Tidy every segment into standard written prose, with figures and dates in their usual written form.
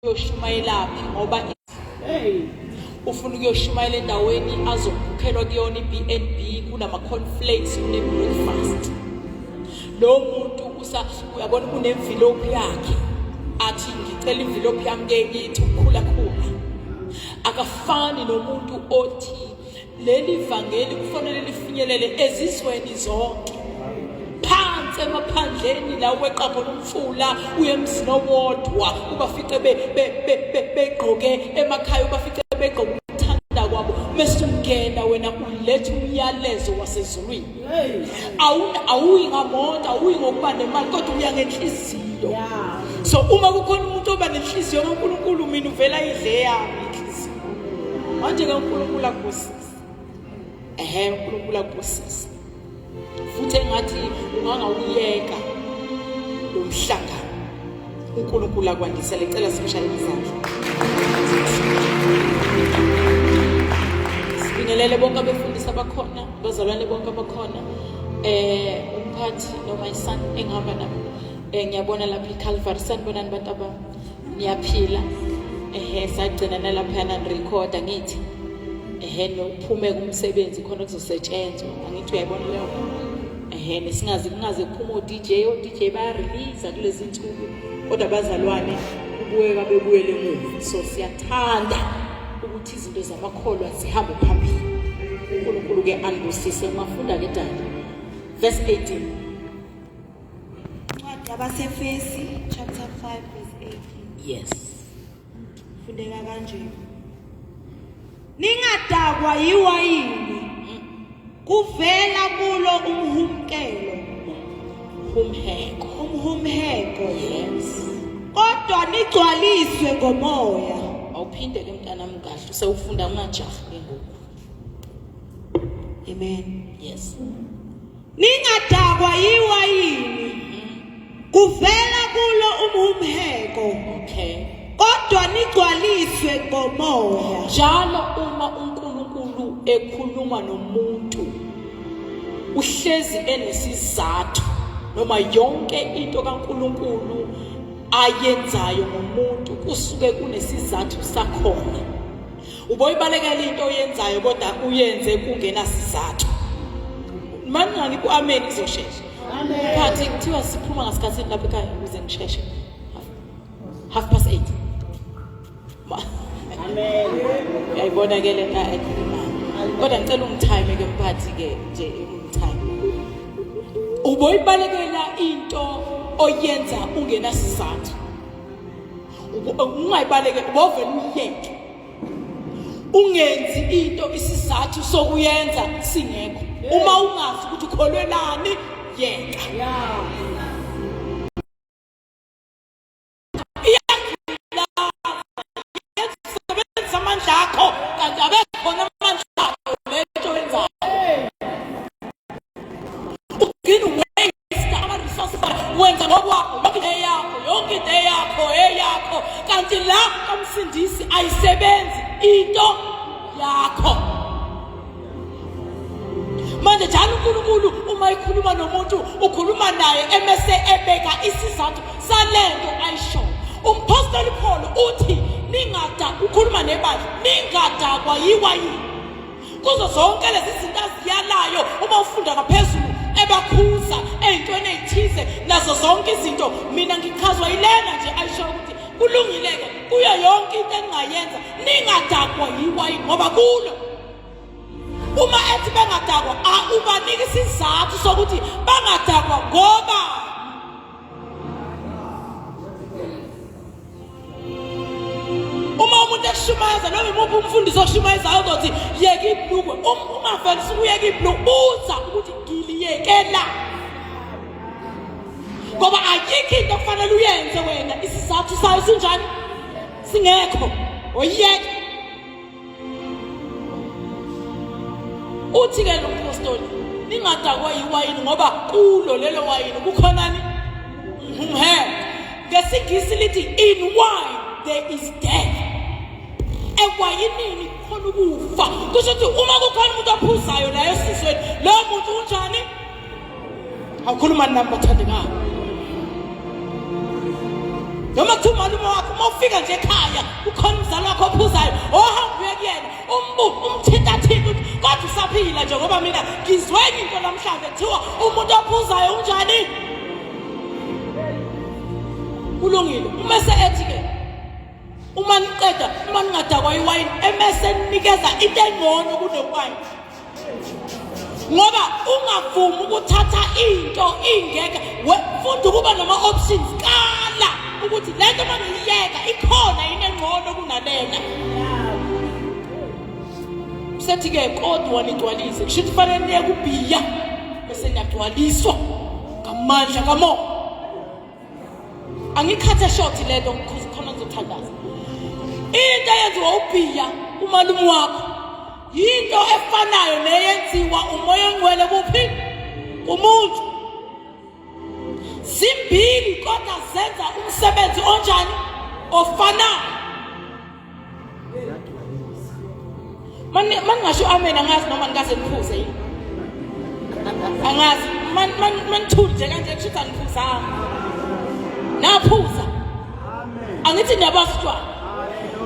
Uyoshumayelaphi ngoba hey ufuna ukuyoshumayela endaweni azokhokhelwa kuyona i-BNB kunama-cornflakes kune-breakfast. Lo muntu usa uyabona unemvilophi yakhe athi ngicela imvilophi yami ke ithi ukukhula khula. Akafani nomuntu othi Leli vangeli kufanele lifinyelele ezizweni zonke. Phansi emaphandleni la weqa khona umfula uye emzini owodwa ubafice begqoke emakhaya ubafice begqoke ukuthanda kwabo mese ungena wena uletha umyalezo wasezulwini. Awuyi ngamoto awuyi ngokuba nemali kodwa uya ngenhliziyo. So uma kukhona umuntu oba nenhliziyo kaNkulunkulu mina uvela idle yami inhliziyo. Manje ke uNkulunkulu akubusise. Ehhe uNkulunkulu akubusise. Futhi engathi ungangawuyeka lo mhlangano. uNkulunkulu akwandisele cela simshayele izandla. Sibingelele bonke abefundisi abakhona, abazalwane bonke abakhona. Eh umphathi noma isan engihamba nabo. Eh ngiyabona lapha iCalvary sanibonani bantu abami. Niyaphila. Ehe sagcina nalaphayana nirekhoda ngithi ehe nophume kumsebenzi khona kuzosetshenzwa angithi uyayibona leyo ehe nesingazi kungaze kuphume o-DJ o-DJ bayarelease kulezi nsuku kodwa abazalwane kubukeka bebuyele emuva so siyathanda ukuthi izinto zamakholwa zihambe phambili uNkulunkulu ke anibusise ungafunda ke dada verse 18 Incwadi yabaseFesi chapter 5 verse 18. Yes. Fundeka kanje. Ningadakwa yiwayini. Kuvela kulo umhumkelo. Humheko. Umhumheko. Yes. Kodwa nigcwaliswe ngomoya. Awuphinde ke mntanami kahle usewufunda ungajahi ke ngoku. Amen. Yes. Ningadakwa yiwayini. Kuvela kulo umhumheko. Okay. Kodwa nigcwaliswe ngomoya. Njalo uma uNkulunkulu ekhuluma nomuntu uhlezi enesizathu noma yonke into kaNkulunkulu ayenzayo ngomuntu kusuke kunesizathu sakhona. Uboyibalekela into oyenzayo kodwa uyenze kungenasizathu. Mani ngiphi amen izoshesha. Amen. Phathi kuthiwa siphuma ngasikhathi lapha ekhaya ukuze ngisheshe. 8:30. Amen. Uyayibona ke lento ayikhulumayo. Kodwa ngicela ungithime ke mphathi ke nje ungithime. Uboyibalekela into oyenza ungenasizathu. Ungayibalekela ubovela uyiyeke. Ungenzi into isizathu sokuyenza singekho. Uma ungazi ukuthi ukholwelani yeka. Iyakubulala. Amandla akho kanti abekhona amandla akho lento yenzayo. Ugcina waste ama resources wenza ngokwakho yonke into eyakho yonke into eyakho eyakho kanti la kamsindisi ayisebenzi into yakho. Manje njalo uNkulunkulu uma ekhuluma nomuntu ukhuluma naye emese ebeka isizathu salento ayishoyo. Umphostoli Paul uthi ningada ukhuluma nebandla ningadakwa yiwayini. Kuzo zonke lezi zinto aziyalayo uma ufunda ngaphezulu ebakhuza ey'ntweni ey'thize nazo zonke izinto mina ngichazwa yilena nje ayisho ukuthi kulungile-ke kuyo yonke into engingayenza ningadakwa yiwayini ngoba kulo uma ethi bengadakwa ubanika isizathu sokuthi bangadakwa ngoba uma umuntu ekushumayeza noma imuphi umfundisi oshumayezayo uzothi yeka ibhlukwe um, ungavele usukuyeka ibhlukwe buza ukuthi ngiliyekela ngoba ayikho into okufanele uyenze wena isizathu sayo sinjani singekho oyiyeke Uthi ke lo mpostoli ningadakwa yiwayini ngoba kulo lelo wayini kukhonani umhe ngesingisi lithi in wine there is death ewayinini kukhona ukufa kusho ukuthi uma kukhona umuntu ophuzayo la esizweni lowo muntu unjani awukhuluma nami bathandekayo. Noma kuthiwa umalume wakho uma ufika nje ekhaya kukhona umzali wakho ophuzayo ohamba uye kuyena umthintathinta ukuthi kodwa usaphila nje ngoba mina ngizwe enye into namhlanje kuthiwa umuntu ophuzayo unjani. Kulungile uma se ethi-ke uma niqeda uma ningadakwa iwayini emese ninikeza into engcono kunewayini ngoba ungavumi ukuthatha into ingeke funda ukuba nama-options kala ukuthi le nto uma ngiyiyeka ikhona yini engcono kunalena. Sethi-ke kodwa nigcwalise kusho ukuthi fanele niye kubhiya bese niyagcwaliswa ngamandla kamoya. Angikhathe short lento khona ngizothandaza. Into eyenziwa ubhiya umalume wakho yinto efanayo neyenziwa umoya ongcwele kuphi kumuntu. Zimbili kodwa zenza umsebenzi onjani ofanayo. Mangingasho amen angazi noma ngikaze ngiphuze yini. Angazi manithuli nje kanje kusho ukuthi angiphuzanga. Naphuza. Angithi niyabazi utshwala.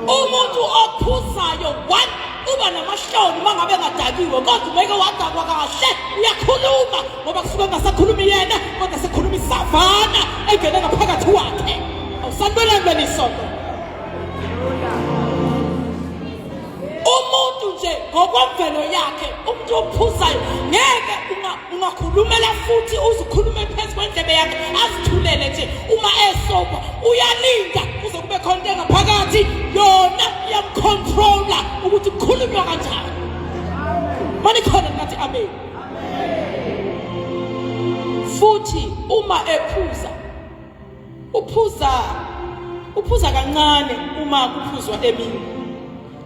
Umuntu ophuzayo one uba namahloni uma ngabe engadakiwe kodwa umeke wadakwa kahle uyakhuluma ngoba kusuke engasakhulumi yena kodwa sekhuluma isavana engene ngaphakathi wakhe. Awusanibonani leli isonto. Umuntu nje ngokwemvelo yakhe umuntu ophuzayo ngeke ungakhulumela futhi uzikhulume phezu kwendlebe yakhe azithulele nje uma esoba uyalinda kuze kube khona into engaphakathi yona iyamcontrola ukuthi kukhulunywa kanjani. Manikhona ngathi amen. Futhi uma ephuza uphuza uphuza kancane uma kuphuzwa emini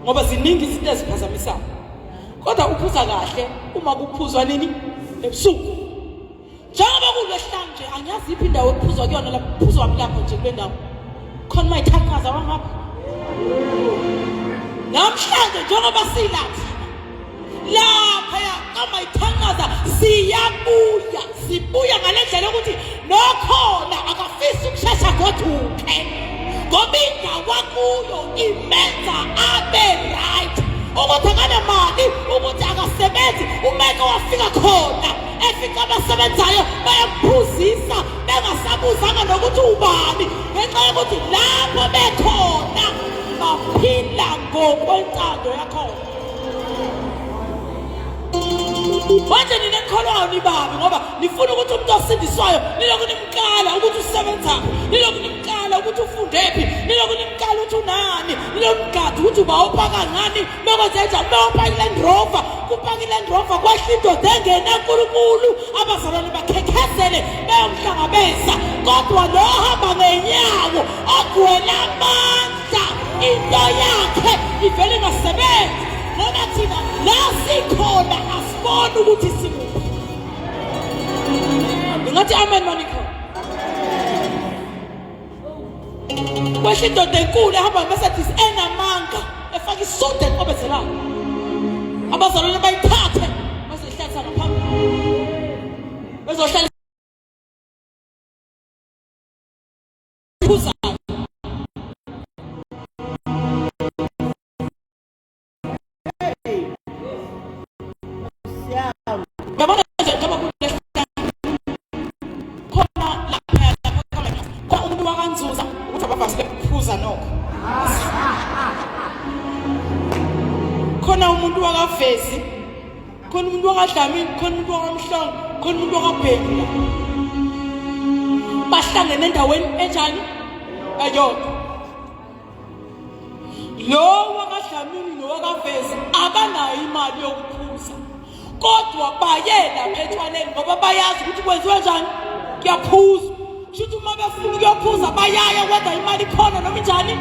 ngoba ziningi izinto eziphazamisayo kodwa uphuza kahle uma kuphuzwa nini ebusuku njengoba kulwesihlanu nje angiyazi iphi indawo ekuphuzwa kuyona lapho kuphuzwa lapho nje kule ndawo khona mayithaqaza wangapha namhlanje njengoba silapha laphaya kamayithanqaza siyabuya sibuya ngale ndlela yokuthi nokhona akafisi ukushesha goduke ngoba indawo akuyo imenza abe right ukuthi akanamali ukuthi akasebenzi umeke wafika khona efica abasebenzayo bayamphuzisa bengasabuzanga nokuthi ubani ngenxa yokuthi lapho bekhona baphila ngokwentando yakhona. Manje nina enikholwayo nibabi ngoba nifuna ukuthi umuntu osindiswayo nilokhu nimkala ukuthi usebenzaphi, nilokhu nimkala ukuthi ufundephi, nilokhu nimkala ukuthi unani, nilokhu nimgada ukuthi uba upaka ngani, mekwenze njani, mewupaka i-Land Rover, kupaka i-Land Rover kwehla indoda engenankulunkulu, abazalwane bakhekhezele beyomhlangabeza, kodwa lo ohamba ngenyawo ogcwele amandla into yakhe ivele ingasebenzi ngoba thina la sikhona asiboni ukuthi sikuphi. Ngingathi amen manikhona. Kwehla indoda enkulu ehamba ngeMercedes enamanga efaka isudu eqobezelayo. Abazalwane bayithathe bazoyihlalisa ngaphambili. Bezohlala phuzayo. Yabona nje njengoba kulesihlanu khona lapha lapha khona umuntu wakanzuza ukuthi abavamisile ukuphuza nokho. Khona umuntu wakavezi, khona umuntu wakadlamini, khona umuntu wakamhlongo, khona umuntu wakabhengu la. Bahlangene endaweni enjani? Eyodwa. Lo wakaDlamini nowakaVezi abanayo imali yokuphuza kodwa baye lapha etshwaleni ngoba bayazi ukuthi kwenziwa njani kuyaphuzwa. Shuthi uma befuna ukuyophuza bayaya whether imali ikhona noma injani.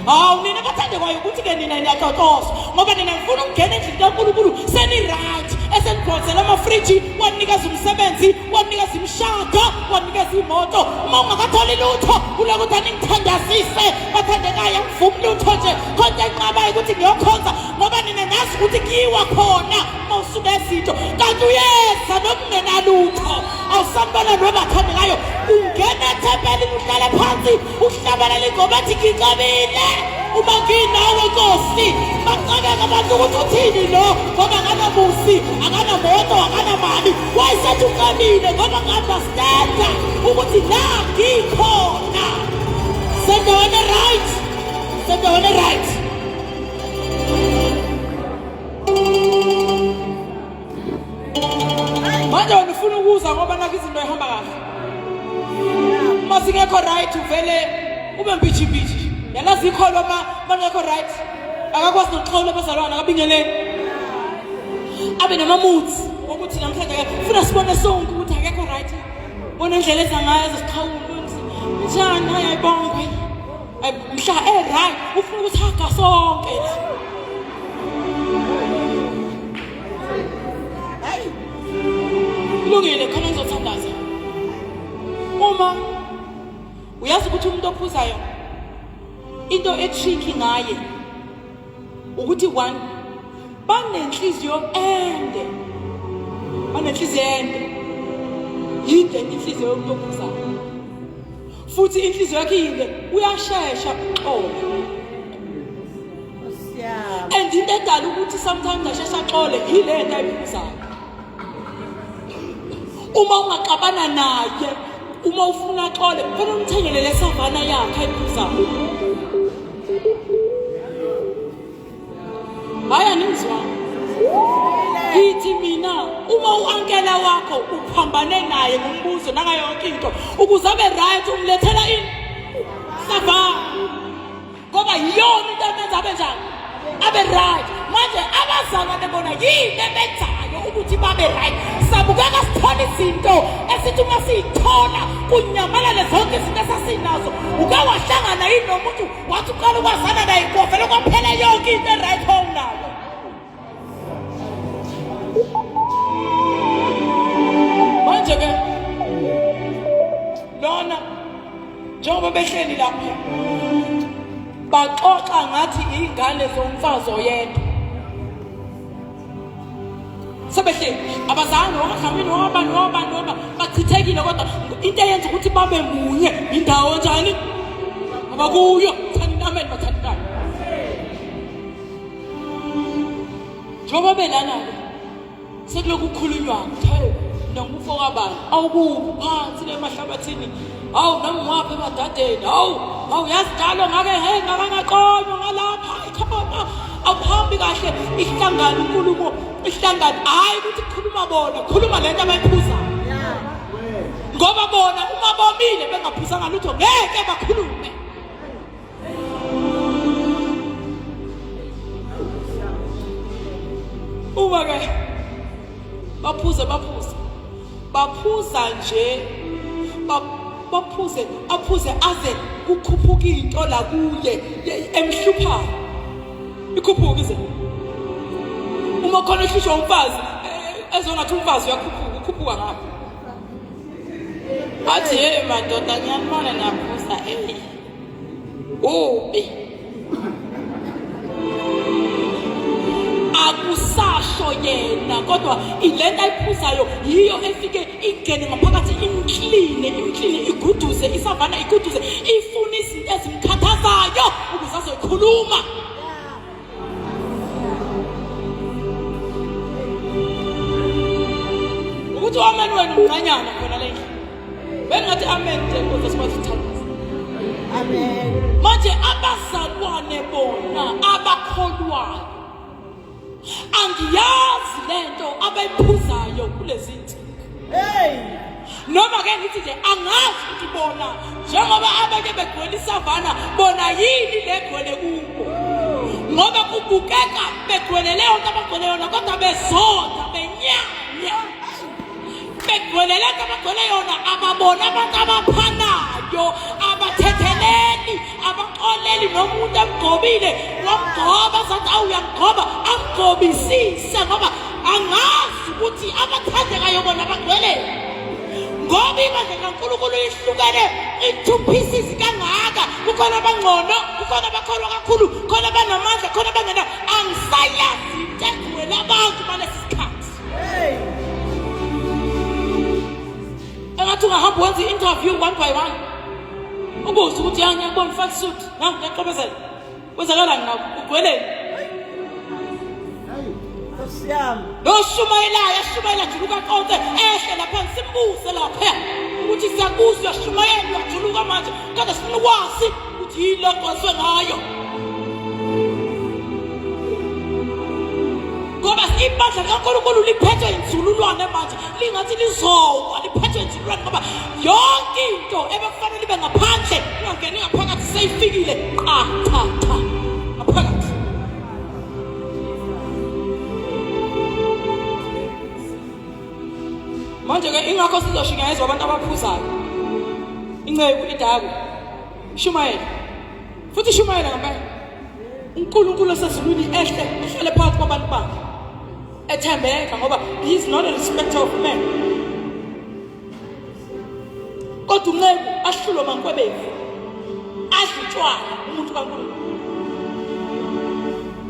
Hawu nina bathandekayo ukuthi-ke nina niyatotosa ngoba nina nifuna ukungena endlini kaNkulunkulu seni-right. Esenibhonsela amafriji, wanikeza umsebenzi, wanikeza imishado, wanikeza imoto. Uma ungakatholi lutho, ulokuthi aningithandazise, bathandekayo, angivumi lutho nje. Khonto enqabayo ukuthi ngiyokhonza ngoba nina nazi ukuthi kuyiwa khona uma usuka ezinto. Kanti uyeza noma ungenalutho. Awusanibona nobathandekayo, ungena ethempelini uhlale phansi uhlabelela ingoma ethi ngicebile uma nginawe Nkosi. Bacabeka abantu ukuthi uthini lo, ngoba akanamuzi, akanamoto, akanamali. Wayesethi ucebile ngoba ngi-understanda ukuthi la ngikhona sendaweni right, sendaweni right. Manje wena ufuna ukuza ngoba nakho izinto ihamba kahle. Uma singekho right uvele ube mpitshi-mpitshi. Yalazi ikholwa uma bangekho right. Akakwazi nokuxhawula abazalwane, akabingeleli. Abe namamuthi okuthi namhlanje funa sibone sonke ukuthi akekho right. Bona indlela eza ngayo ezosiqhawula ukuthi njani, hayi ayibongwe. Mhla e-right ufuna ukuthi haga sonke la. Kulungile, khona ngizothandaza. Uma uyazi ukuthi umuntu ophuzayo into etricky ngaye ukuthi one banenhliziyo ende, banenhliziyo ende, yide inhliziyo yomuntu ophuzayo, futhi inhliziyo yakhe yinde, uyashesha ukuxola. And into edala ukuthi sometimes asheshe axole yile nto ayiphuzayo. Uma ungaxabana naye, uma ufuna axole, kufanele umthengele le savana yakhe ayiphuzayo. Hayi, aningizwanga. Ngithi mina, uma u-ankela wakho uphambane naye ngombuzo nangayo yonke into, ukuze abe right umlethela ini savana, ngoba yiyona into emenza abe njani, abe right. Manje abazalwane bona yini ebenzayo ukuthi babe right? Sabukeka sithola izinto esithi uma siyithola kunyamalale zonke izinto esasinazo. Uke wahlangana yini nomuntu wathi uqala ukwazana naye kwavele kwaphela yonke into e-right owunayo? Manje ke lona njengoba behleli lapha baxoxa ngathi ingane zomfazi oyedwa, sebehleli abazange wakadlamini wabani wabani waba bachithekile, kodwa into eyenza ukuthi babe munye indawo njani abakuyo. Thani amen, bathandekayo. Njengoba belana-ke sekulokhu kukhulunywa ukuthi hayi, mina ngumfo kabani, awukuphi phansi le emahlabathini, hawu nami ngiwaphi emadadeni, hawu hawu yazi njalo ngake hey ngake ngaqonywa ngalapha, hayi khona awuhambi kahle. Ihlangana inkulumo ihlangana, hhayi ukuthi kukhuluma bona, khuluma lento abayiphuzayo, ngoba bona uma bomile bengaphuzanga lutho ngeke bakhulume. Uma ke baphuze baphuze baphuza nje, baphuze aphuze aze kukhuphuka into la kuye emhluphayo, ikhuphuka ize uma khona ehlushwa umfazi, ezongathi umfazi uyakhuphuka, ukhuphuka ngapha, athi hey madoda, ngiyanibona niyaphuza, eyi ubi akusasho yena, kodwa ilento ayiphuzayo yiyo efike ingene ngaphakathi, imkline imkline, iguduze isavana, iguduze, ifuna izinto ezimkhathazayo ukuze azoyikhuluma. Ukuthi u-amen wena umncanyana khona le ndlela, bengingathi amen nje ukuze sikwazi ukuthandaza. Amen. Manje abazalwane bona abakholwayo, angiyazi lento abayiphuzayo kulezi nsuku. Hey. Noma ke ngithi nje angazi ukuthi bona njengoba abanye begcwele isavana, bona yini legcwele kubo, ngoba kubukeka begcwele leyo nto abagcwele yona, kodwa bezonda benyanya begcwele le nto abagcwele yona. Ababona abantu abaphanayo, abathetheleli, abaxoleli. Nomuntu emgcobile wamgcoba, sathi awu uyamgcoba, amgcobisise ngoba Angazi ukuthi abathandekayo bona bagcwele ngoba ibandla likaNkulunkulu lihlukene in two pieces kangaka. Kukhona abangcono, kukhona abakholwa kakhulu, khona abanamandla, khona abangena. Angisayazi into egcwele abantu balesi sikhathi. Engathi ungahamba wenze i-interview one by one, ubuze ukuthi ya ngiyakubona ufake isuit, ha ngiyaqobezela, kwenzakalani ngakho, ugcweleni? Noshumayelayo ashumayela juluka qonce ehle lapha, simbuze lapha ukuthi siyakuzwa uyashumayela uyajuluka manje, kodwa sifuna ukwazi ukuthi yini lo gcwaliswe ngayo, ngoba ibandla likaNkulunkulu liphethwe inzululwane manje, lingathi lizowa, liphethwe inzululwane, ngoba yonke into ebekufanele ibe ngaphandle ingangeni ngaphakathi seyifikile qa cha cha ngaphakathi. Manje ke ingakho sizoshunyayezwa abantu abaphuzayo, inceku idakwe shumayela futhi shumayela ngempela, uNkulunkulu osezulwini ehle ehlale phakathi kwabantu bakhe ethembeka, ngoba he is not a respecter of men. Kodwa unceku ahlulwe mankwebevu, adle utshwala, umuntu kaNkulunkulu.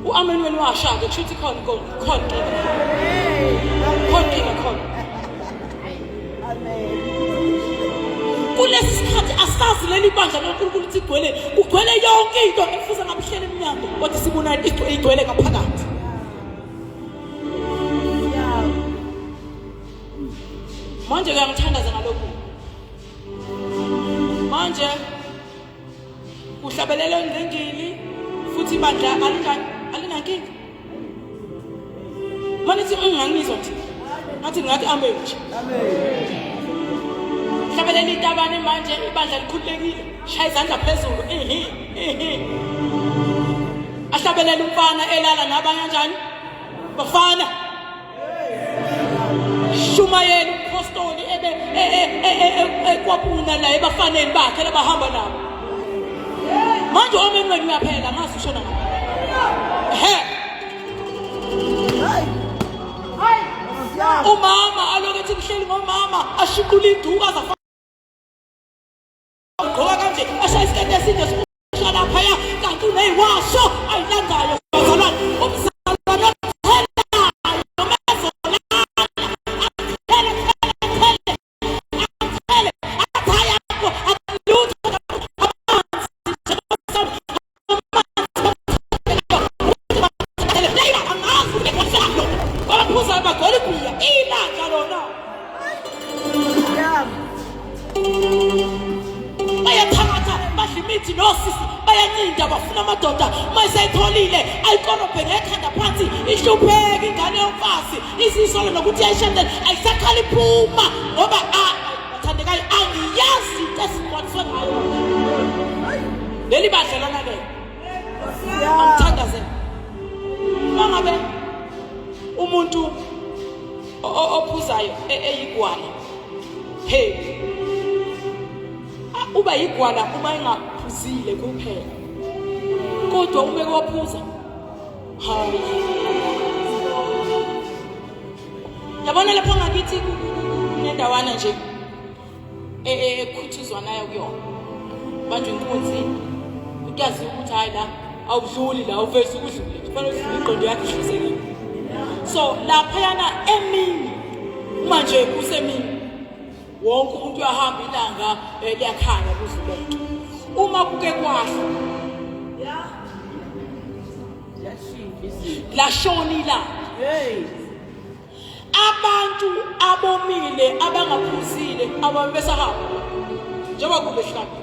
U-amen wenu washa-ke, kusho ukuthi khona inkonzo, khona inkinga, khona inkinga, khona. Kulesi sikhathi asazi leli bandla kaNkulunkulu ukuthi igcwele, kugcwele yonke into ekufuze ngabe ihlele emnyango, kodwa sibona igcwele ngaphakathi. Manje ke angithandaza ngalokhu. Manje kuhlabelela ingqingili futhi ibandla alinjani, alinankinga. Manje thi ungangizwa nje. Ngathi ngathi amen nje. Amen. Hlabelela itabane manje ibandla likhululekile. Shaya izandla phezulu. Ihi ihi. Ahlabelela umfana elala nabanye kanjani? Bafana. Shumayela umpostoli ebe ekwapuna la ebafaneni bakhe labahamba nabo. Manje omeni wenu uyaphela ngazi ushona ngapha. He. Umama aloku ethi ngihleli ngomama ashuqula induku azafa ugqoka kanje ashaya isiketi eside sikusha laphaya, kanti uneyiwasho ayilandayo. Bazalwane, umzalwane othelayo mezolala athele athele athele athi ayakho akulutho amanzi angazi ukuthi abaphuzayo bagcwele ibhiya ibandla lona bayathakatha, badla imithi nosisi bayancinda, bafuna amadoda. Uma eseyitholile ayikorobhe ngekhanda phansi, ihlupheke ingane yomfazi, izisolo nokuthi iyayishadela ayisakhala iphuma, ngoba bathandekayo angiyazi into esigcwaliswe ngayo leli bandla lona ke. Angithandaze uma ngabe umuntu ophuzayo eyigwala, hey, uba yigwala uma engaphuzile kuphela, kodwa uma ewaphuza, hayi, yabona lapho ngakithi kunendawana nje ekhuthuzwanayo kuyona, banjwe inkunzi, kuyaziwa ukuthi hayi la awudluli, la uveze ukudlule, kufanele udlule, ingqondo yakho ihlusekile. So laphayana emini, uma nje kusemini, wonke umuntu uyahamba, ilanga liyakhanya kudluleke. Uma kuke kwahla lashona ilanga, abantu abomile abangaphuzile ababe besahamba njengoba kulehlanu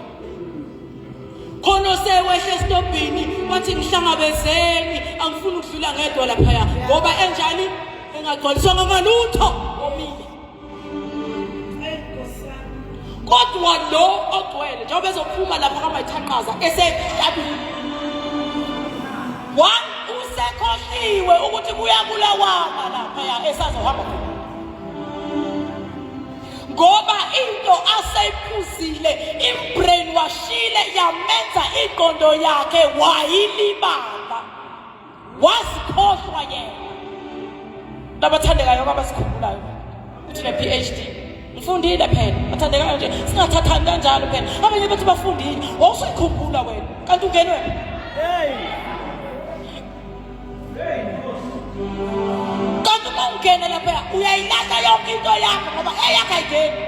khona osewehle esitobhini wathi ngihlangabezeni, angifuni ukudlula ngedwa laphaya, ngoba enjani engagcwaliswanga ngalutho, omile. Kodwa lo ogcwele njengoba ezophuma lapha kamayithaqaza esehlabile one, usekhohliwe ukuthi kuyabulawana laphaya esazohamba khona, ngoba into aseyiphuzile imbrainwashile, yamenza ingqondo yakhe wayilibala, wazikhohlwa yena. Labathandekayo abasikhumbulayo uthi ne-PhD ngifundile phela bathandekayo nje singathathani kanjalo phela abanye bathi bafundile wawusuyikhumbula wena kanti ungenwe kanti uma ungena lapha uyayilahla yonke into yakho ngoba eyakho ayingeni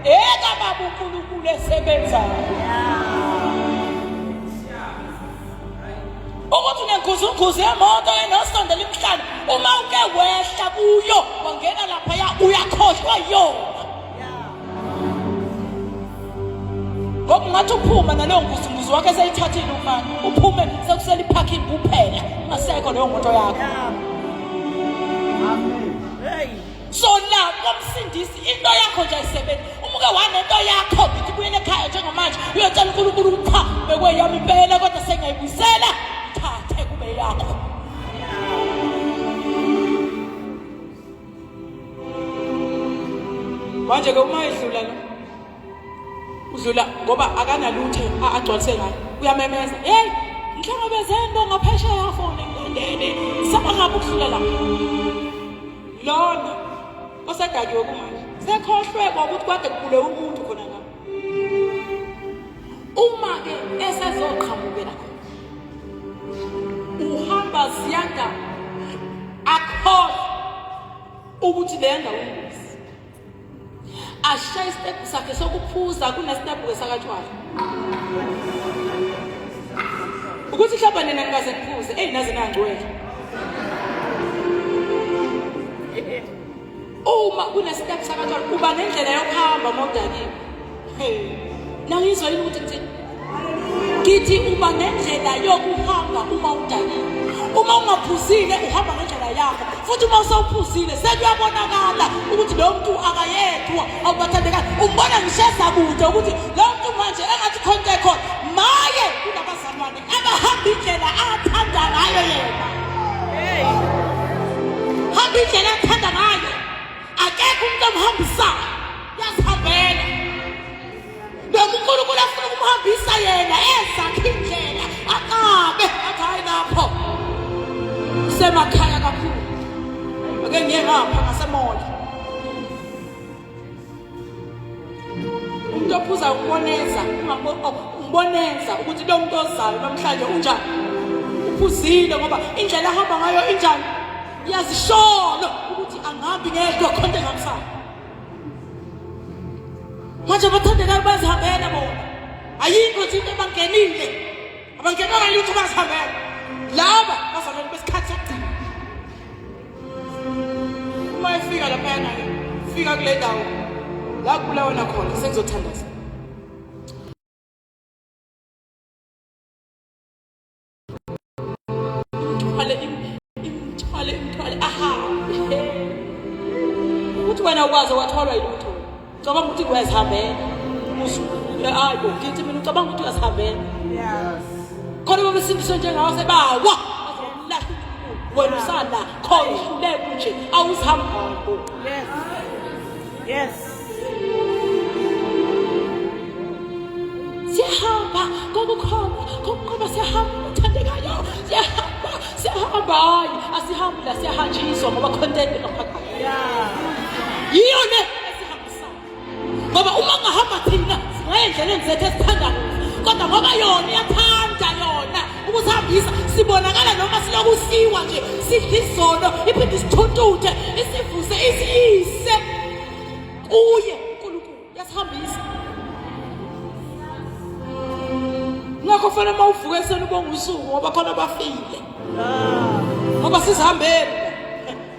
ekababa uNkulunkulu esebenzayo ukuthi unenguzunguzu yemoto enosondo elimhlanu uma uke wehla kuyo wangena laphaya uyakhohlwa yona ngoba ungathi uphuma naleyo nguzunguzu wakhe eseyithathile umfana uphume sekusele iphakini kuphela ungasekho leyo moto yakho so la komsindisi into yakho nje ayisebenzi uma uke wanento yakho ngithi buyele ekhaya njengamanje uyotshela uNkulunkulu ukuthi cha bekweyami impela kodwa sengiyayibuyisela thathe kube yakho manje ke uma edlula lo udlula ngoba akanalutho agcwalise ngayo uyamemeza hey ngihlangabezeni bo ngaphesheya fone ngilandele saba ngabe ukudlula la lona osedakiwe kumanje sekhohlwe kwakuthi kwade kubule umuntu khona la uma ke esezoqhamukela khona uhamba ziyanda akhohlwe ukuthi leya ndawo ingozi ashaye isitebhu sakhe sokuphuza kunesitebhu ke sakatshwala ukuthi mhlawumbe nina nikaze niphuze eyi naze nangcwele uma kunesitebhu sakatshwala uba nendlela yokuhamba uma udakiwe nangizwa yini ukuthi ngithini ngithi uba nendlela yokuhamba uma udakiwe uma ungaphuzile uhamba ngendlela yakho futhi uma usewuphuzile sekuyabonakala ukuthi lo muntu akayedwa awubathandekayo umbona ngisho eza kude ukuthi lo muntu manje engathi khona into ekhona maye kunabazalwane abahamba indlela athanda ngayo yena hamba indlela athanda ngayo akekho umuntu omhambisayo uyazihambela noma uNkulunkulu afuna ukumhambisa yena ezakhe indlela akabe athi hayi lapho kusemakhaya kakhulu ake ngiye ngapha ngasemola umuntu ophuza ukuboneza umboneza ukuthi lo muntu ozayo namhlanje unjani uphuzile ngoba indlela ahamba ngayo injani iyazisholo ukuthi angihambi ngedwa khonto engamsana manje abathandekayo bazihambela bona ayikho nje into ebangenile abangenanga lutho bazihambela laba bazalwane besikhathi sokugcina uma efika laphayana-ke fika kule ndawo la kubulawana khona sengizothandaza imthwale imthwale imthwale ahambe ukuthi wena ukwazi wathwalwa yilutho ucabanga ukuthi uyazihambela hayi bo ngithi mina ucabanga ukuthi uyazihambela khona babesindiswe njengawe sebawa bazomlahla uNkulunkulu wena usala khona uhluleke nje awuzihambi yes yes siyahamba kokukhona kokunqoba siyahamba othandekayo siyahamba siyahamba hayi asihambi la siyahanjiswa ngoba content ngaphakathi yiyo le esihambisayo ngoba uma kungahamba thina singaya endleleni zethu esithanda kodwa ngoba yona iyathanda yona ukusihambisa sibonakala noma siloku siwa nje sidla izono iphinde isithuntuthe isivuse isiyise kuye uNkulunkulu yasihambisa ngakho fanele uma uvuka ekuseni ubonga usuku ngoba khona abafile ngoba sizihambele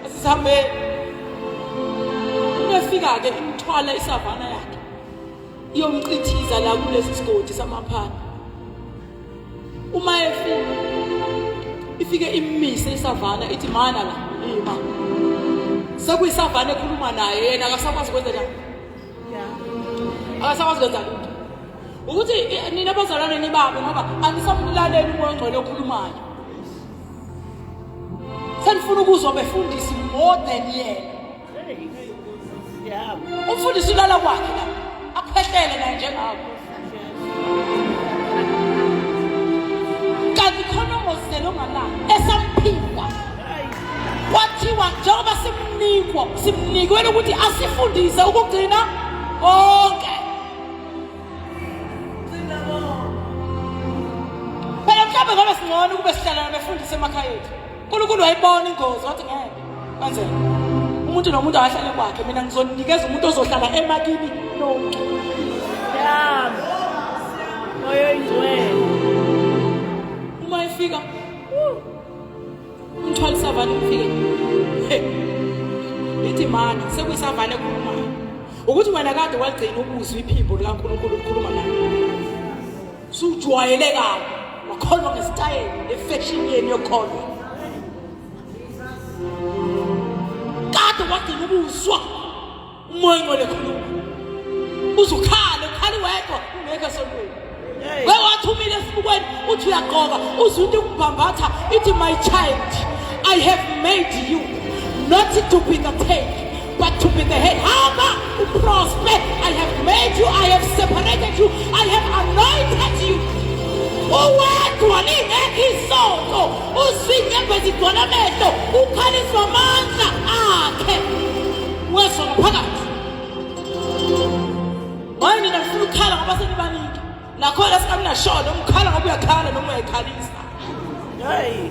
asizihambele umefika-ke imthwala isavana yakhe iyomcithiza la kulesi sigodi samaphana uma efika ifike immise isavana ithi mana la ima sekuyisavana ekhuluma naye yena akasakwazi kwenza njani akasakwazi kwenza lutho ukuthi nina bazalwane nibabe ngoba anisamlaleli umoya ongcwele okhulumayo senifuna ukuzwa befundisi more than yena umfundisi ulala kwakhe la akhwehlele naye njengakho kanti khona ongozele ongalali esamphika Kwathiwa njengoba simnikwa, simnikwele ukuthi asifundise ukugcina konke. Phela mhlawumbe ngoba singcono ukube sihlala nabefundisi emakhaya ethu. uNkulunkulu wayibona ingozi wathi ngeke kwenzeke. Umuntu nomuntu akahlale kwakhe, mina ngizonikeza umuntu ozohlala emakini nonke. Yami. Moya oyingcwele. Uma efika umthwalo isavane ufike. Ithi mana sekuyisavane ekhulumayo. Ukuthi wena kade waligcina ukuzwa iphimbo likaNkulunkulu likhuluma nawe. Sujwayele kabi. Wakholwa ngesitayela nefashion yenu yokukholwa. Kade wagcina ukuzwa umoya ongcwele khuluma. Uzukhala ukhale wedwa ungekho esontweni. Wewe wathumile esibukweni uthi uyagqoka uzwe into ikubambatha ithi my child I have made you not to be the tail but to be the head. Hamba uprosper. I have made you, I have separated you, I have anointed you. Uwedwa lingekho isonto uzwe inyembezi igcwala amehlo ukhaliswa amandla akhe wezwa ngaphakathi. Hayi nina ngifuna ukukhala ngoba senibaningi. Nakhona singakunasho noma ukhala ngoba uyakhala noma uyayikhalisa. Hey.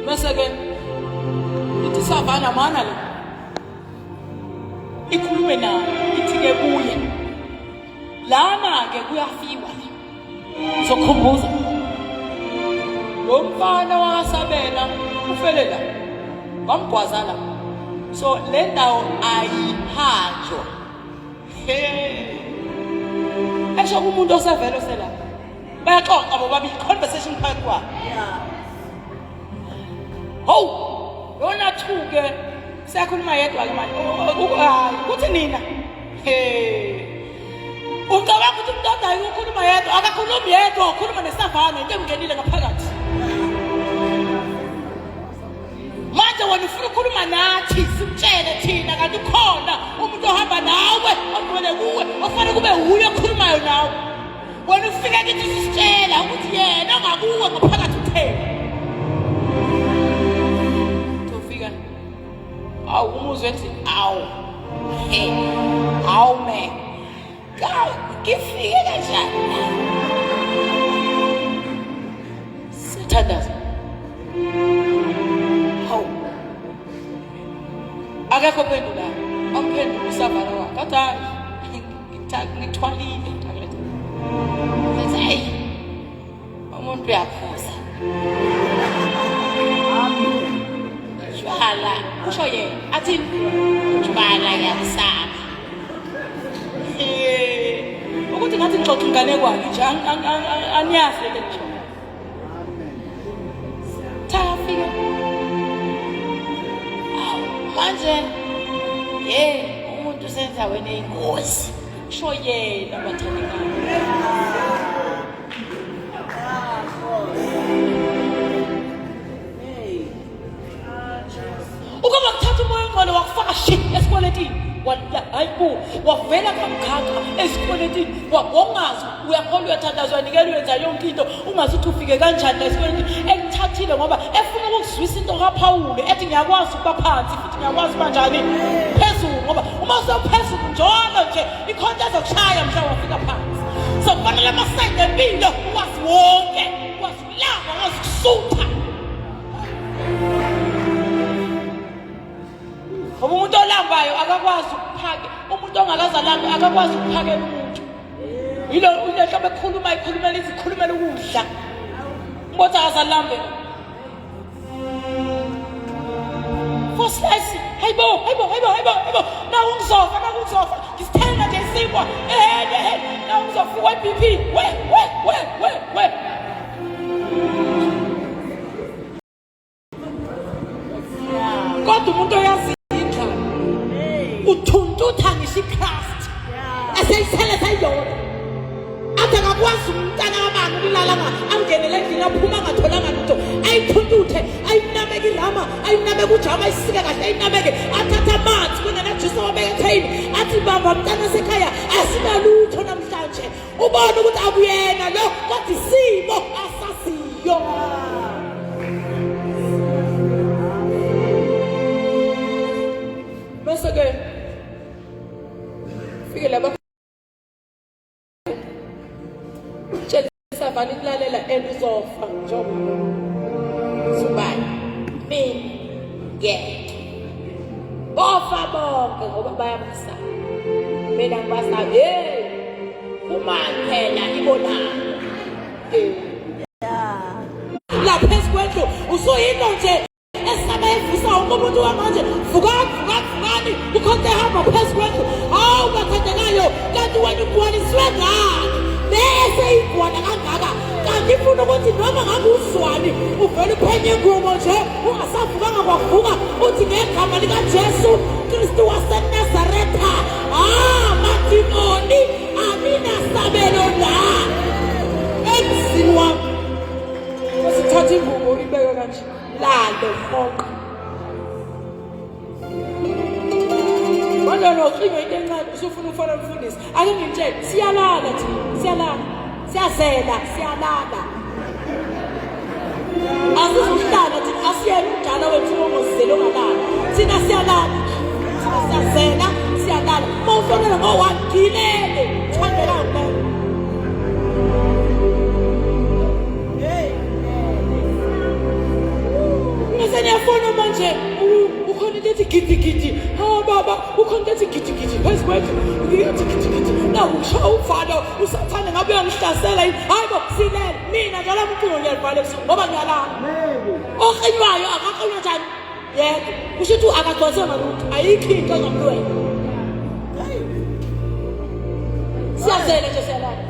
Bese ke ithi savana mana le. Ikhulume naye ithi ke kuye. Lana ke kuyafiwa la. Ngizokhumbuza. Lo mfana wakasabela ufele la. Bamgwaza la. So le ndawo ayihanjwa. Esho kumuntu osevele osela. Bayaxoxa bobabili conversation phakathi kwabo. Yeah. Hawu, lona thuke seyakhuluma yedwa ke manje. Hayi, kuthi nina. He. Ucabanga ukuthi umuntu odayi ukhuluma yedwa, akakhulumi yedwa, ukhuluma nesavana into emngenile ngaphakathi. Manje wena ufuna ukukhuluma nathi, simtshele thina kanti ukhona umuntu ohamba nawe, ogcwele kuwe, ofanele kube wuye okhulumayo nawe. Wena ufike kithi usitshela ukuthi yena ongakuwe ngaphakathi utheni. Tofika. Awu umuzwe ethi awu. Hey. Awu me. Kawu ngifike kanjani la? Sithandaza. Hawu. Akekho ophendulayo. Amphendula usavana wakhe. Athi hayi ngithwalile ngithwalile. Ngithi hayi umuntu uyaphuza. Tshwala kusho yena athi tshwala ngiyabusaba. Ukuthi ngathi ngixoxa inganekwane nje aniyazi lento engisho. Thafika. Awu manje hey umuntu usendaweni eyingozi. Kusho yena bathandekayo. Ukuba kuthatha umoya ongcwele wakufaka shi esikweletini hayi bo wavela kamkhakha esikweletini wongazi uyakholwa uyathandaza uyanikela uyenza yonke into ungazi ukuthi ufike kanjani la esikweletini ekuthathile ngoba efuna ukukuzwisa into kaPhawuli ethi ngiyakwazi ukuba phansi futhi ngiyakwazi ukuba njani phezulu ngoba uma usephezulu njalo nje ikhonto ezokushaya mhla wafika phansi so kufanele amasende empilo uwazi wonke ukwazi ukulamba ukwazi ukusutha Ngoba umuntu olambayo akakwazi ukuphake, umuntu ongakaze alambe akakwazi ukuphakela umuntu. Yilo unenhlobo ekhuluma ikhulumela izikhulumela ukudla. Umuntu akaze alambe. Four slice. Hayibo, hayibo, hayibo, hayibo, hayibo. Nawu ngizofa, nawu ngizofa. Ngisithenga nje isinkwa. Ehe, ehe. Nawu ngizofa we-BP. We, we, we, we, we. Kodwa umuntu oyazi indlala uthuntutha ngisho icraft eseyithele seyiyodwa athi akakwazi umntana kabani ukulala angenele endlini aphuma angatholanga lutho ayithuntuthe ayinameke irama ayinameke ujama ayisike kahle ayinameke athathe amanzi kunanajusi awabeke etheyini athi bamba mntana sekhaya asinalutho namhlanje ubone ukuthi akuyena lo kodwa isimo asasiyo. Uyaphela and uzofa njengoba subani mina ngeke bofa bonke ngoba bayabasaba mina ngibasaba hey phumani phela ibonani lapha phezu kwendlu usuyinto nje esaba evusa wonke umuntu wamanje vukani vukani vukani kukhona ehamba phezu kwendlu hawu bathandekayo kanti wena ugcwaliswe ngani bese igwana kangaka kanti ifuna ukuthi noma ngabe uzwani uvele uphenye ingubo nje ungasavukanga kwavuka uthi ngegama likajesu kristu wasenazaretha ah madimoni aninasabelo la emzini wami Sithatha ingubo ibeke kanje lale hoqa. Manje nocingo into encane usufuna ukufana umfundisi. Ake ngitshele siyalala thina siyalala. Siyazela siyalala. Asizuhlala thina asiyena umdala wethu ongozela ongalala. Thina siyalala. Thina siyazela siyalala. Uma ufonela ngo-one gilele. Thandeka ngempela. Ngase niyafona manje ukhona into ethi gidi gidi ha baba ukhona into ethi gidi gidi phezu kwethu ngiyothi gidi gidi naku kushaya uvalo usathane ngabe uyangihlasela yini hayi bo silele mina njalo ucingo ngiyalivala ebusuku ngoba ngiyalala okhinywayo akakhinywa njani yebo kusho ukuthi akagcwaliswe ngalutho ayikho into engamlwela siyazela nje siyalala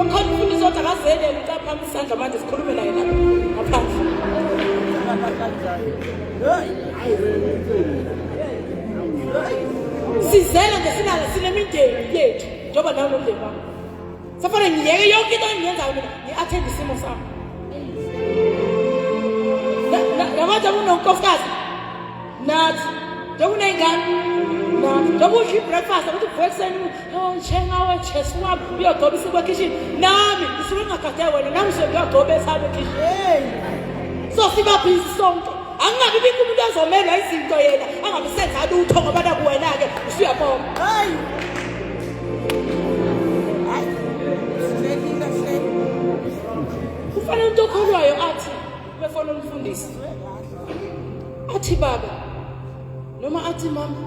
ukhona umfundisi othi akazele ucapha isandla manje sikhulume naye lapha ngaphandle sizele nje silala sinemindeni yethu njengoba nawe nomndeni wakho Safanele ngiyeke yonke into engiyenzayo mina ngi-attend isimo sami. Namanje kunonkosikazi nathi njengoba uney'ngane nathi njengoba udla i-breakfast ukuthi uvuke ekuseni oh njengawe Jesu wami uyogcoba isinkwa ekhishini nami ngisuke ngingagade wena nami ngisuke ngiyogcoba esami ekhishini so siba busy sonke angingabi bikho umuntu ozomelwa izinto yena angabi senza lutho ngoba nakuwena-ke usuyabonga Hayi. Hayi. Sihlelile hleli. Kufanele umuntu okholwayo athi befona umfundisi athi baba noma athi mama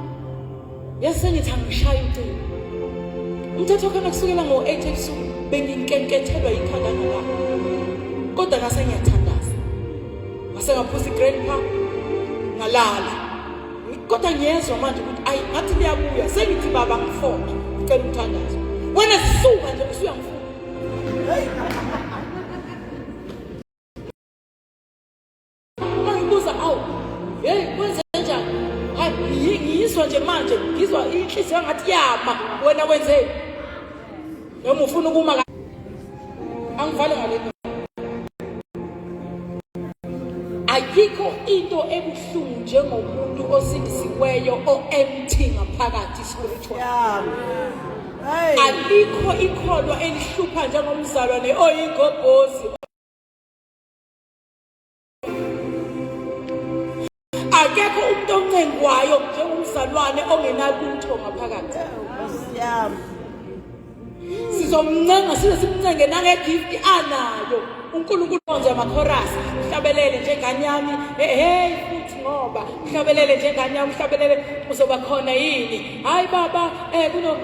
yase ngithi angishaya ucingo umthetho khona kusukela ngo-8 ebusuku benginkenkethelwa yikhanda ngalapho kodwa ngase ngiyathandaza ngase ngaphuza i-grandpa ngalala kodwa ngiyezwa manje ukuthi ayi ngathi liyabuya sengithi baba ngifone ngicela umthandazo wena suka nje usuyangifuna uma ngibuza awu heyi kwenze njani hayi ngiyizwa nje manje ngizwa inhliziyo ngathi yama wena wenzeni noma ufuna ukuma angivale ngale ayikho into ebuhlungu njengomuntu osindisiweyo o-empty ngaphakathi spiritual alikho ikholwa elihlupha njengomzalwane oyigobhozi akekho umuntu oncengwayo njengomzalwane ongenalutho ngaphakathi sizomncenga size simncenge nangegift anayo uNkulunkulu onze amakhorasi uhlabelele njengane yami hey futhi ngoba uhlabelele njengane yami uhlabelele uzoba khona yini hayi baba eh kuno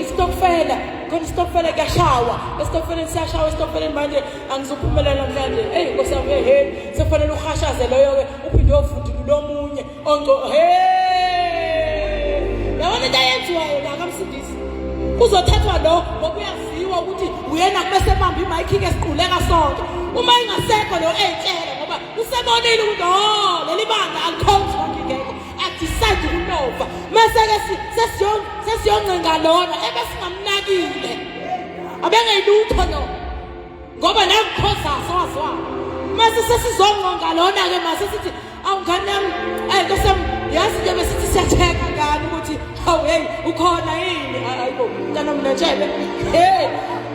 isitokfela khona isitokfela kuyashawa esitokfeleni siyashawa esitokfeleni manje angizuphumelela namhlanje eyi nkosi yami hey hey sekufanele uhashaze loyo-ke uphinde uyovundulula omunye onco hey yabona into ayenziwayo la kamsindisi kuzothathwa lo ngoba uyaziwa ukuthi uyena kubese ebamba imayikhi-ke siquleka sonke uma ingasekho lo eyitshela ngoba usebonile ukuthi o oh, leli bandla alikhonzi konke ingekho adecide ukunova mese-ke sesiyoncenga lona ebesingamnakile abengeyilutho lo ngoba nakukhozasa waziwayo mase sesizonqonga lona-ke mase sithi awu ngane yami um nkosi yami yazi nje besithi siya-check-a ngani ukuthi hawu heyi ukhona yini hayibo mntana mina tshebe hey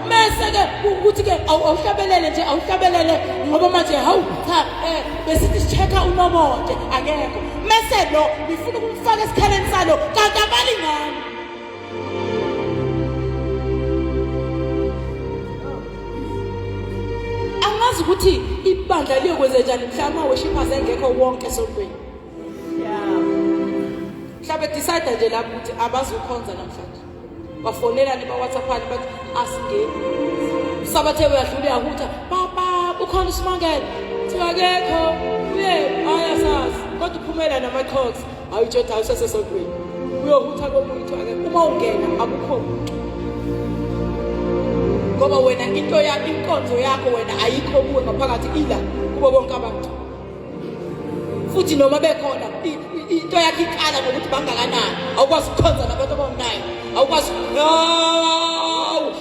mese-ke ukuthi-ke awuhlabelele nje awuhlabelele ngoba manje hawu cha um besithi si-check-a unomonde akekho mese lo ngifuna ukumfaka esikhaleni salo kanti abalingani Angazi ukuthi ibandla liyokwenza njani mhla ama-worshippers engekho wonke esontweni. Mhlawumbe decide nje lapho ukuthi abazukhonza namhlanje. Bafonelane ba-WhatsAppane bathi asingeni. Sabathe uyadlula uyahutha, baba ukhona uSimangele. Kuthiwa akekho, uye ayasazi. Kodwa uphumela nama-clocks. Hayi utsho hayi usesesontweni. Uyohutha komunye kuthiwa akekho. Uma ungena akukho muntu. Ngoba wena into yakho inkonzo yakho wena ayikho kuwe ngaphakathi ila kubo bonke abantu. Futhi noma bekhona into yakho iqala ngokuthi bangakanani. Awukwazi ukukhonza nabantu abawunayo. Awukwazi no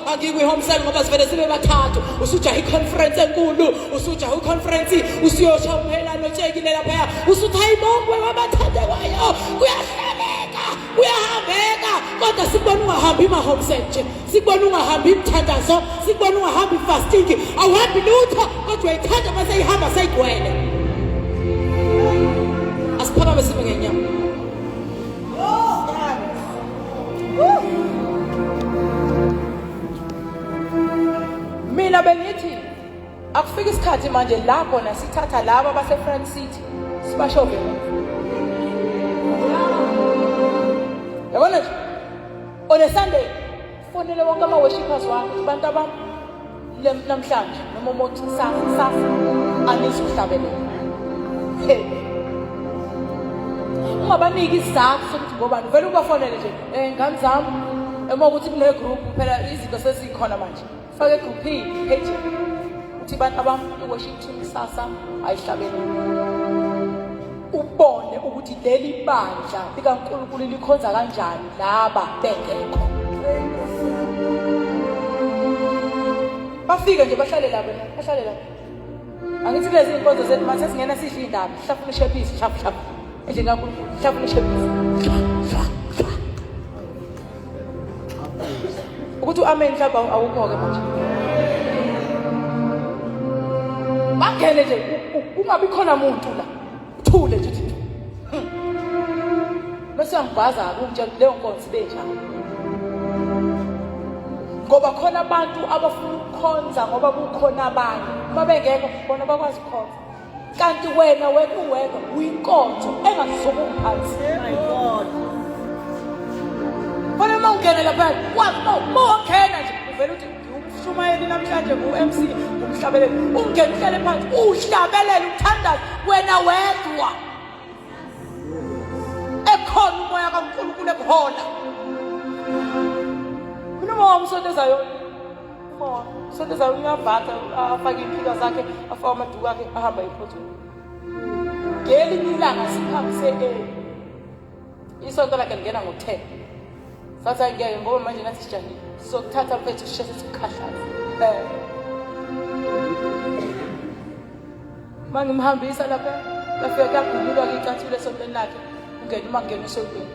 angikwi-home cell ngoba sivele sibe bathathu. Usujaha i-conference enkulu, usujaha i-conference, usuyosha umhelane otshekile laphaya. Usuthi ayibongwe wabathandekayo. Kuyahlaleka, kuyahambeka kodwa sikubona ungahambi ima-home cell nje. Sikubona ungahambi imithandazo, sikubona ungahambi fasting, awuhambi lutho kodwa uyayithanda mase ihamba seyigcwele. Asiphakame sime ngenyama. Mina bengithi akufika isikhathi manje la khona sithatha laba base Front City sibashove yabona nje on a Sunday fonele wonke ama worshippers wakho ukuthi bantu abami namhlanje noma umuntu kusasa kusasa anizuhlabelela hey ungabaniki isizathu sokuthi ngobani vele ubafonele nje um ngane zami uma ukuthi kune-group phela izinto sezikhona manje fake egruphini page uthi abantu abami i-worship team kusasa ayihlabelele ubone ukuthi leli bandla likaNkulunkulu likhonza kanjani laba bengekho bafike nje bahlale lapha bahlale lapha angithi kulezi iy'nkonzo zethu manje sesingena sidla iy'ndaba hlafuna ishephisi hlafu hlafu endlini kaNkulunkulu hlafuna ishephisi ukuthi u-amen mhlawumbe awukho-ke manje bangene nje kungabi khona muntu la uthule nje uthi hmm. bese uyangibhaza-ke ungitshela leyo nkonzo ibe njani ngoba khona abantu abafuna ukukhonza ngoba kukhona abanye uma bengekho bona bakwazi ukukhonza kanti wena wena uwedwa uyinkonzo engasukumi phansi My God. Fanele uma ungena lapha wazi uma ungena nje uvela uthi ngiwumshumayeli namhlanje ngu-MC ngumhlabeleli ungene uhlale phansi uhlabelele uthandaze wena wedwa ekhona umoya kaNkulunkulu ekuhola mina uma wami usonto ezayo Sonto ezayo uyavatha afake iy'phika zakhe afake amaduku akhe ahamba ekhonzweni ngelinye ilanga siphambise isonto lakhe lingena ngo-10 sathi angeke ngoba manje nathi sijahile sizokuthatha mfethu sisheshe sikukhahlaze um uma ngimhambisa lapha lafika kuyagululwa-ke icathulo esontweni lakhe ungena uma ngena esontweni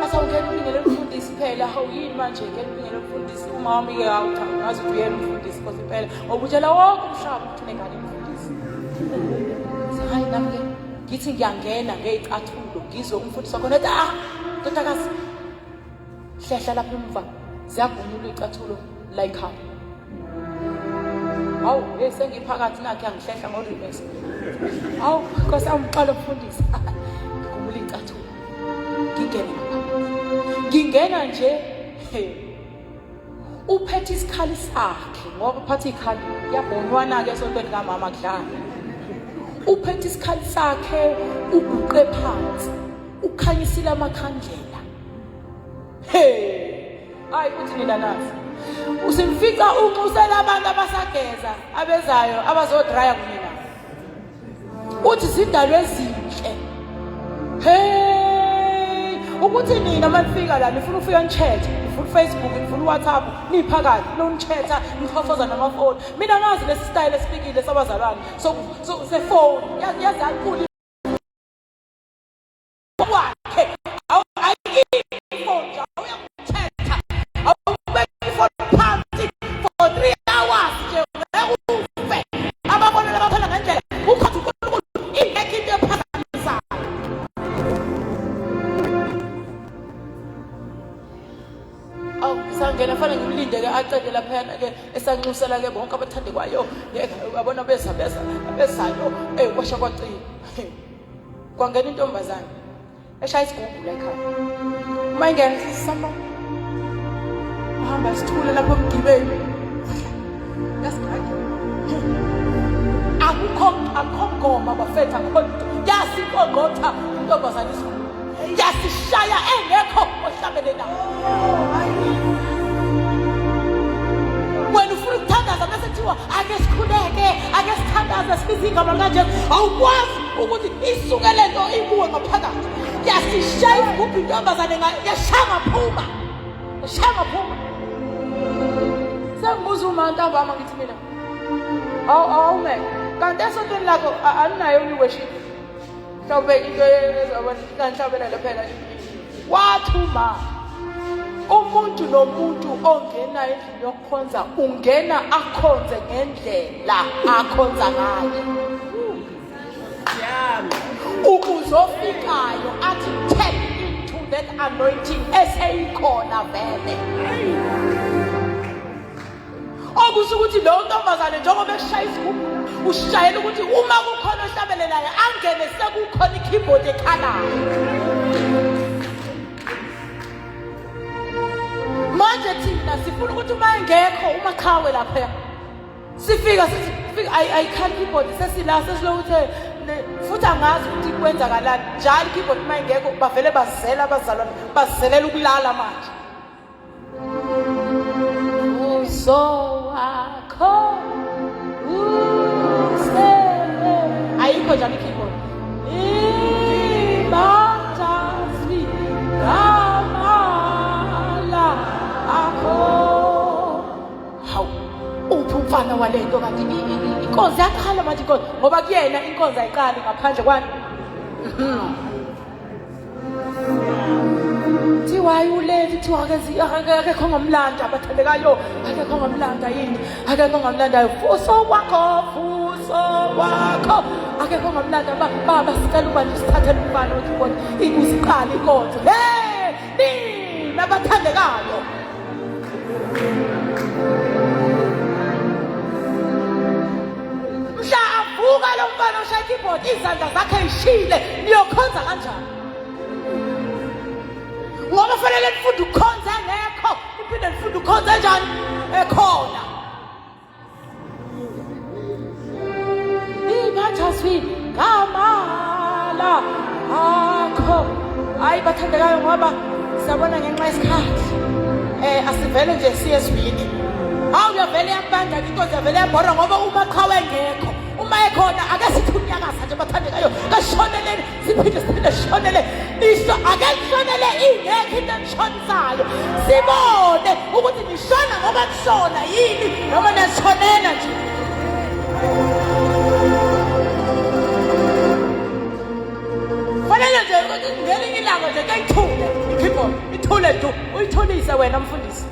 Asawungena ubingelele umfundisi phela hawu yini manje ngena ubingelele umfundisi uma wami-ke hawu cha ngazi ukuthi uyena umfundisi nkosi impela ngoba utshela wonke umhlaba ukuthi unengane umfundisi hayi nami-ke ngithi ngiyangena ngey'cathulo ngizwe umfundisi wakhona ethi ah ndodakazi hlehla lapha emva ziyagunyulwa iy'cathulo la ekhaya hawu hey sengiphakathi nakhe angihlehla ngo-reverse hawu nkosi awumqala ukufundisa ngigumula iy'cathulo ngingene ngaphakathi ngingena nje hey uphethe isikhali sakhe ngoba uphatha ikhali yabhonwana-ke esontweni kamama kudlala uphethe isikhali sakhe uguqe phansi ukhanyisile amakhandlela Hey, hayi uthi nina nazi. Usimfica unxusela abantu abasageza abezayo abazodraya kunye nabo. Uthi zidalwe ezinhle. Hey, ukuthi nina manifika la nifuna ufika nichathe, nifuna Facebook, nifuna WhatsApp, niphakathi, nonithetha, nichofoza namafoni. Mina ngazi lesi style esifikile sabazalwane. So sefoni, yazi yankulu kwakhe awuyifoni awuyakuthetha awubeka ifoni phansi for 3 hours nje ngeke ufe ababonela baphela ngendlela ukhotha uNkulunkulu ingekho into ephazamisayo awu ngisangena fanele ngimlinde ke acede laphayana ke Esanxusela ke bonke abathandekwayo, yabona beza beza bezayo, kwasha kwacima. Kwangena intombazane eshaya isigubhu la ekhaya. Uma ingena sisamba hamba sithule lapho emgibeni. Yasigada. Akukho akukho ngoma bafethu akukho lutho. Yasiqongqotha intombazane isigubhu. Yasishaya engekho ohlabelelayo. Wena ufuna ukuthandaza bese kuthiwa ake sikhuleke, ake sithandaze sibize igama likaJesu. Awukwazi ukuthi isuke le nto ikuwe ngaphakathi. Yasishaya isigubhu intombazane yashaya ngaphuma. Yashaya ngaphuma. Sengibuza uma ntambama ngithi mina awu awume kanti esontweni lakho aninayo i-worship mhlawumbe into ezobanhlabelelo phela wathi uma umuntu nomuntu ongena endlini yokukhonza ungena akhonze ngendlela akhonza ngayo ukuze ofikayo athi tap into that anointing eseyikhona vele. Okusho ukuthi lo ntombazane njengoba eshaya isigubhu ushayela ukuthi uma kukhona ohlabelelayo angene sekukhona i-keyboard ekhalayo. Manje thina sifuna ukuthi uma engekho umaqhawe lapha sifika sithi fika ayikhali keyboard sesila sesiloku uthe futhi angazi ukuthi kwenzakalani njalo keyboard uma ingekho bavele bazela abazalwane bazelela ukulala manje. Uso wakho usele ayikho njalo i-keyboard ibatazwi ngamala akho. Hawu, uphi umfana walento kanti inkonzo yaqala manje inkonzo ngoba kuyena inkonzo ayiqali ngaphandle kwani. Kuthiwa hayi ulethi kuthiwa akekho ongamlanda abathandekayo akekho ongamlanda yini akekho ongamlandayo fuso wakho fuso wakho akekho ongamlanda baba sicela uba nje sithathele umfana wethu ubona ikuze iqale inkonzo hey nina abathandekayo mhla avuka lo mfana oshaya keyboard izandla zakhe yishile niyokhonza kanjani ngoba fanele nifunde ukukhonza engekho niphinde nifunde ukukhonza enjani ekhona Ibathazwi ngamala akho. Hayi bathandekayo ngoba siyabona ngenxa yesikhathi. Eh asivele nje siye ezwini. Hawu uyavele yabanda inkonzo yavele yabhora ngoba uma qhawe engekho. Uma ekhona ake sithi unyakaza nje bathandekayo. Kashoneleni siphinde siphinde sishonele. Nisho ake nishonele ingekho into enishonisayo. Sibone ukuthi nishona ngoba nishona yini noma niyashonela nje. Fanele nje ngelinye ilanga nje kayithule i-keyboard ithule du uyithulise wena mfundisi.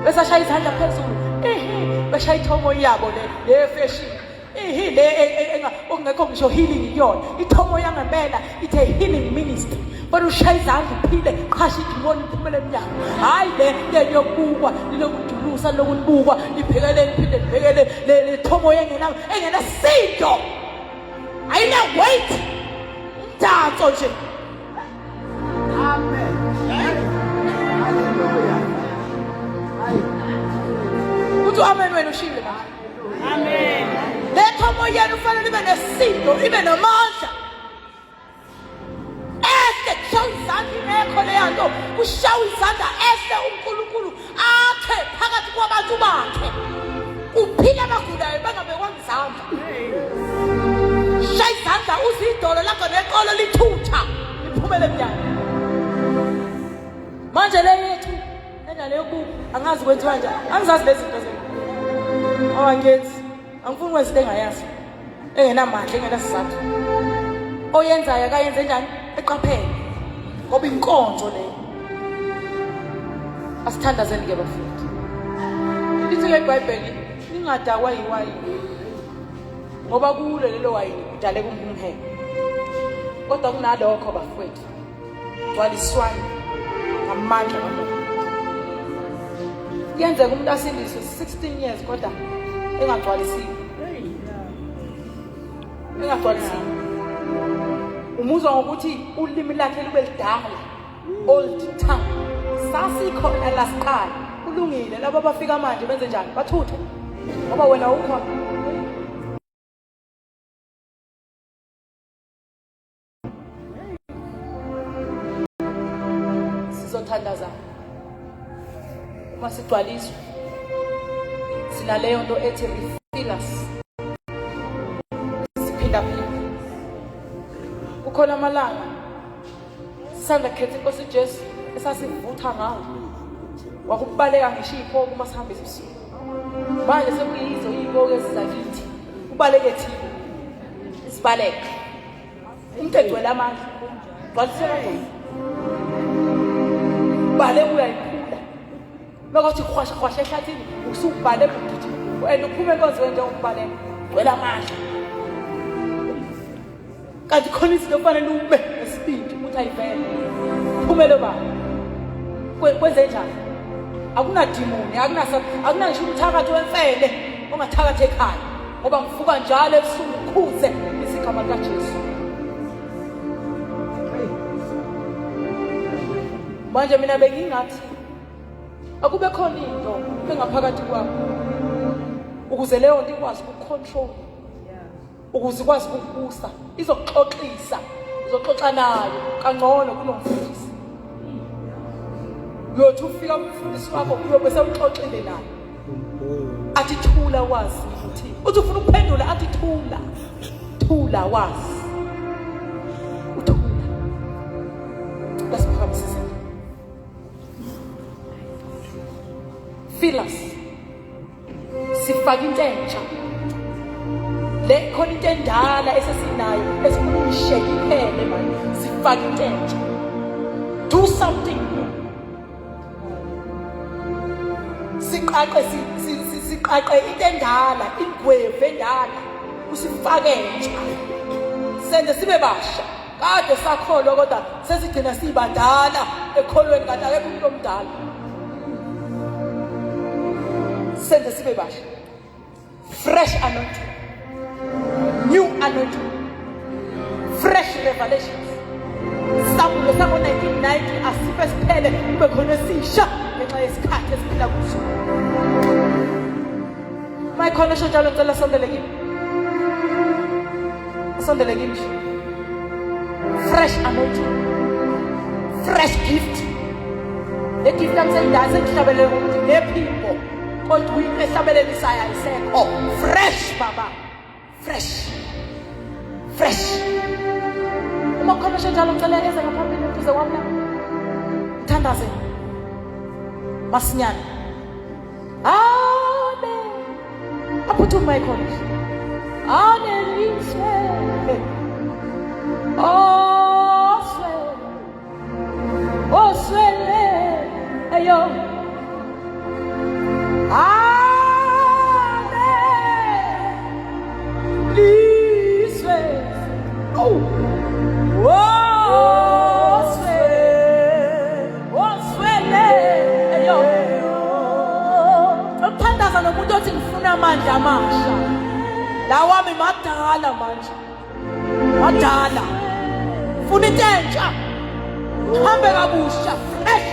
Bese ashaya izandla phezulu. Ehe beshaya ithomo yabo le le fashion. Ihi le e, e, e, okungekho ngisho healing kuyona. Ithomo yangempela ithe healing ministry. Kodwa ushaya izandla uphile qhasha idimoni liphumele emnyango. Hayi le le yokubukwa lilokudulusa lokunibukwa libhekele liphinde libhekele le le thomo yengena engena sindo. Ayina weight. Umdanso nje. Amen. Hallelujah. Uthi amen wena ushile manje. Amen. Letha moyeni ufanele ibe nesindo, ibe namandla. Ehle kushawa izandla ingekho leya nto, kushawa izandla ehle uNkulunkulu akhe phakathi kwabantu bakhe. Uphile abagulayo bangabekwanga izandla. Shaya izandla uze idolo lakho neqolo lithutha liphumele emnyango. Manje le yethu Enjalo yokubuka angazi kwenziwa njani. Angizazi lezi zinto zenu. Oh angenzi. Angifuni ukwenza into engayazi. Engenamandla, engenasizathu. Oyenzayo akayenze njani? Eqaphele. Ngoba inkonzo leyo. Asithandazeni ke bafowethu. Lithi ke iBhayibheli ningadakwa yiwayini. Ngoba kulo lelo wayini kudaleka umhumhelo. Kodwa kunalokho bafowethu Gcwaliswani ngamandla kaMoya. Kuyenzeka umuntu asindiswe 16 years kodwa engagcwalisiwe. Engagcwalisiwe. Umuzwa ngokuthi ulimi lakhe lube lidala, old tongue. Sasikhona la siqala. Kulungile laba abafika manje benze njani? Bathuthe. Ngoba wena ukhona. Sizothandaza uma sigcwaliswa sinaleyo nto ethi refill us siphindaphinda kukhona amalanga sisanda khetha inkosi Jesu esasivutha ngawo wakubaleka ngisho iy'poki uma sihamba ebusuku manje sekuyizo iy'poki ezizakithi kubaleke thina sibaleke Umuntu egcwele amandla. Gcwaliseka kanjani? Bale uyayiphula. Makathi khwasha khwasha ehlathini usubhale ugijima. And uphume enkonzweni njengokubaleka. Gcwele amandla. Kanti khona izinto kufanele ube nesibindi ukuthi ayivele. Phumele baba. Kwenze njani? Akunadimoni, akunasa akunangisho umthakathi wemfene ongathakathi ekhaya. Ngoba ngivuka njalo ebusuku ngikhuze isigama likaJesu. Manje mina bengingathi akube khona into engaphakathi kwami ukuze leyo nto ikwazi ukucontrol ukuze ikwazi ukukubusa izokuxoxisa uzoxoxa nayo kangcono kunomfundisi uyothi ufika umfundisi wakho uyobe sewuxoxile naye athi thula wazi ukuthi uthi ufuna ukuphendula athi thula thula wazi uthula lasiphakamisisa fill us sifake into entsha le khona into endala esesinayo esifuna uyisheke iphele manje sifake into entsha do something new siqaqe siqaqe into endala ingwevu endala usifake entsha senze sibe basha kade sakholwa kodwa sesigcina sibadala ekholweni kanti akekho umuntu omdala senze sibe basha fresh anointing new anointing fresh revelations sambulo sango-1990 asife siphele kube khona esisha ngenxa yesikhathi esiphila kuso uma ikhona esho njalo ngicela sondele kimi sondele kimi fresh anointing fresh gift le gift angisendala sengihlabelele ngokuthi ngephimbo kodwa uyinto ehlabelelisayo ayisekho fresh baba fresh fresh uma kukhona osho njalo ngicela eze ngaphambili eduze kwami la ngithandaze masinyane amen aphuthume khona aneliswe oswe oswele eyo aneliswe oh oswe oswele eyo uthandaza nomuntu othi ngifuna amandla amasha lawami madala manje madala funa into entsha hambe kabusha fresh.